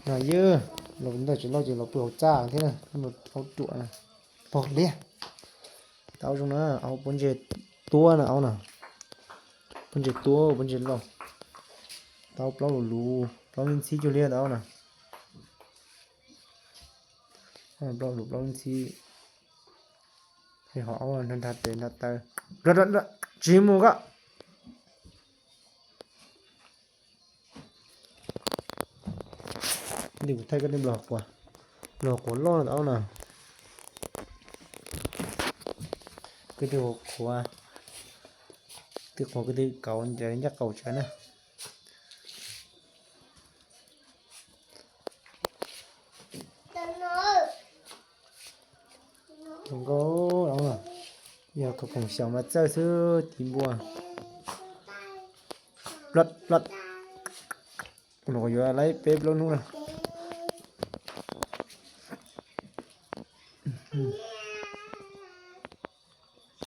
No yog los ntawm tsev loj ces los pw hauv txaj thiab na, aub ruam na. Pog liab. Tau zoo na, aub pob ntseg tuab na, aub na. Pob ntseg tuab, pob ntseg loj. Tau plaub lus luv, plaub lub ntxhib cuag liab tau na. Plaub lus plaub lub ntxhib. Ho aub nrog nrag tes nrag taw. Tsis mus koj. Kuv thaij koj tej nplooj quav, nplooj quav loj tau na. Kwv tij qhuav, kwv tij qhuav, kwv tij kauv ncaws ncaj qaum tsav na. Zoo nkauj, yog khoom xyaum mas txawj xwb tiv npua. Plot plot. Los yuav laib peb plaub hnub na.